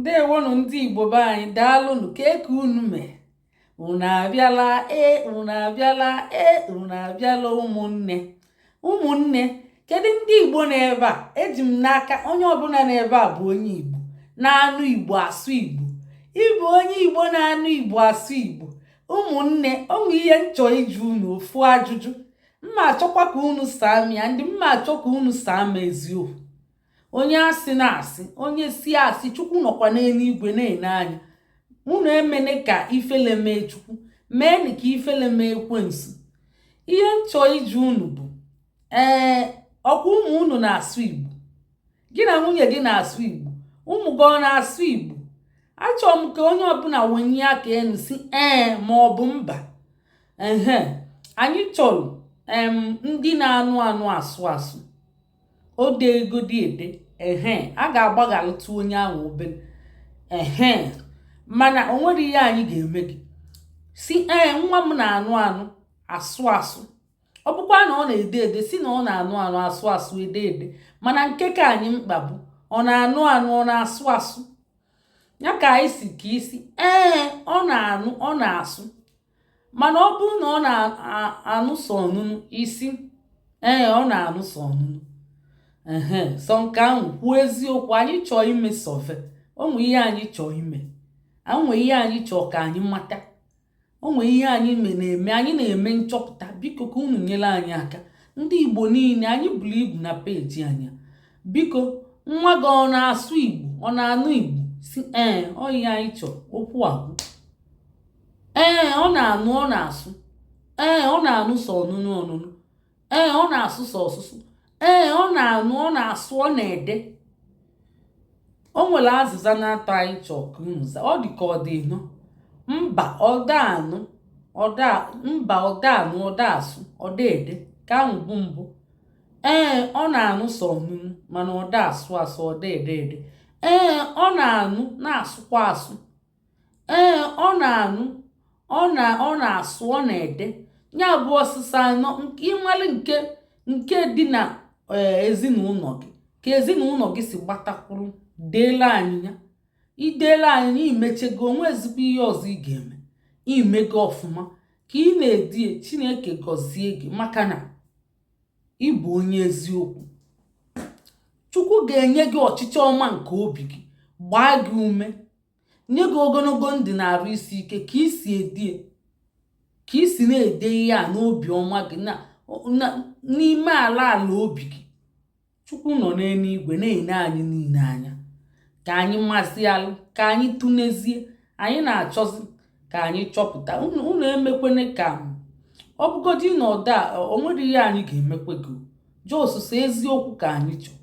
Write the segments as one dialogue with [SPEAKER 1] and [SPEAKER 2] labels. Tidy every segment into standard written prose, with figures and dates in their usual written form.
[SPEAKER 1] Ndewonụ ndị Igbo be anyị, daalụnụ. Kee ka unu mee? Unu abịala ee, unu abịala ee, unu abịala. Ụmụnne, ụmụnne, kedu ndị Igbo n'ebe a? Eji m n'aka onye ọbụla n'ebe a bụ onye Igbo na-anụ Igbo asụ Igbo. Ịbụ onye Igbo na-anụ Igbo asụ Igbo, ụmụnne, onwe ihe m chọ ịjụ unu, ofu ajụjụ. Mma achọkwa ka unu saa m ya, ndị mma achọ ka unu saa m eziokwu. Onye asị na-asị, onye si asị, Chukwu nọkwa n'eluigwe na-ene anya. Unu emene ka ifele mee Chukwu, meenụ ka ifele mee ekwensu. Ihe m chọ ịjụ unu bụ, ee, ọkwa ụmụ unu na-asụ Igbo? Gị na nwunye gị na-asụ Igbo? Ụmụ gị ọ na-asụ Igbo? Achọrọ m ka onye ọbụla wenye aka enu si ee ma ọ bụ mba. Ehe, anyị chọrọ em ndị na-anụ anụ, asụ asụ, o deegodi ede. Ehe, a ga-agbaghalụtụ onye ahụ obere. Ehe, mana o nwere ihe anyị ga-eme gị. Si ee, nwa m na-anụ anụ, asụ asụ. Ọ bụkwa na ọ na-ede ede, si na ọ na-anụ anụ, asụ asụ, ede ede. Mana nke ka anyị mkpa bụ, ọ na-anụ anụ, ọ na-asụ asụ? Ya ka anyị si ka isi ee, ọ na-anụ, ọ na-asụ. Mana ọ bụrụ na ọ na-anụ sọ ọnụnụ, isi ee, ọ na-anụ sọ ọnụnụ. Ehe, sọ nke ahụ, kwuo eziokwu. Anyị chọọ ime survey. O nwee ihe anyị chọọ ime, onwe ihe anyị chọọ ka anyị mata, o nwee ihe anyị na-eme, anyị na-eme nchọpụta. Biko, ka unu nyere anyị aka. Ndị Igbo niile, anyị buru ibu na peji anyị. Biko, nwa gị ọ na-asụ Igbo, ọ na-anụ Igbo? Si ee, ọ ihe anyị chọọ. Okwu agwụ. Ee, ọ na-anụ, ọ na-asụ. Ee, ọ na-anụ sọ ọnụnụ ọnụnụ. Ee, ọ na-asụ sọ ọsụsụ. Ee, ọ na-anụ, ọ na-asụ, ọ na-ede. O nwere azịza na-atọ anyị chọọ ka unu zaa. Ọ dị ka ọ dị nọ mba, ọda anụ, ọda mba, ọda anụ, ọda asụ, ọda ede. Ka ahụ bụ mbụ. Ee, ọ na-anụ sọ ọnụnụ, mana ọda asụ asụ, ọda ede ede. Ee, ọ na-anụ, na-asụkwa asụ. Ee, ọ na-anụ, ọ na-asụ, ọ na-ede. Ya bụ ọsịsa anọ nke ịmalị nke dị na ezinụlọ gị, ka ezinụlọ gị si gbatakwuru. Deela anyị ya, ideela anyị ya, imechego. Onwe ezigbo ihe ọzọ ị ga-eme, imego ọfụma ka ị na-edie. Chineke gọzie gị maka na ị bụ onye eziokwu. Chukwu ga-enye gị ọchịchọ ọma nke obi gị, gbaa gị ume, nye gị ogologo ndụ na arụ isi ike, ka isi edie, ka isi na-ede ihe a n'obi ọma gị na n'ime ala ala obi gị. Chukwu nọ n'eluigwe na-ene anyị niile anya ka anyị mazialụ, ka anyị tụnezie. Anyị na-achọzi ka anyị chọpụta. Unu emekwene ka ọ bụgodi na ọda o nwere ihe anyị ga-emekwe gị. Just eziokwu ka anyị chọọ.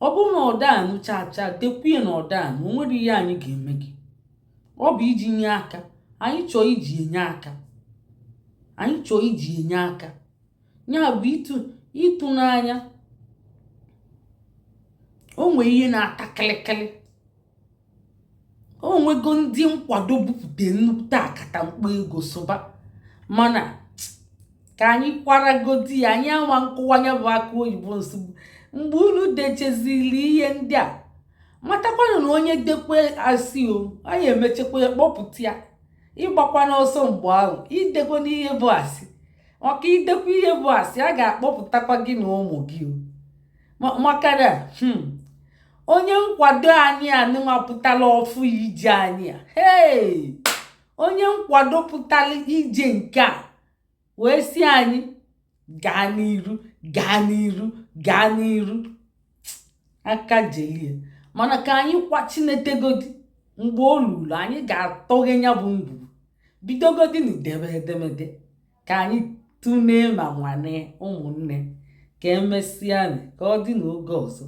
[SPEAKER 1] Ọ bụrụ na ọda anụ chaa chaa, dekwuye na ọda anụ. O nwere ihe anyị ga-eme gị. Ọ bụ iji nye aka, anyị chọọ iji enye aka, anyị chọọ iji enye aka. Ya bụ ịtụnanya. O nwee ihe na-ata kịlịkịlị. O nwego ndị nkwado bupụta nnukwu akatamkpo ego sụba, mana ka anyị kwaragodi ya, anyị ama nkụwanya bụ aka oyibo nsogbu. Mgbe unu dechezili ihe ndị a, matakwanụ na onye dekwe asị o, anyị emechekwa ya, kpọpụta ya. Ịgbakwa n'ọsọ mgbe ahụ idekwa n'ihe bụ asị, maka idekwa ihe bụ asị, a ga-akpọpụtakwa gị na ụmụ gị o, maka na onye nkwado anyị anụnwa pụtara ọfụ ije anyị a. Hey, onye nkwado pụtara ije nke a wee si anyị gaa n'iru, gaa n'iru, gaa n'iru, aka jelie. Mana ka anyị kwachinetegodi, mgbe o luru, anyị ga-atọghe ya bụ ngwugwu. Bidogodi na debe edemede ka anyị tụnee ma nwane. Ụmụnne, ka emesịa, ka ọ dị n'oge ọzọ.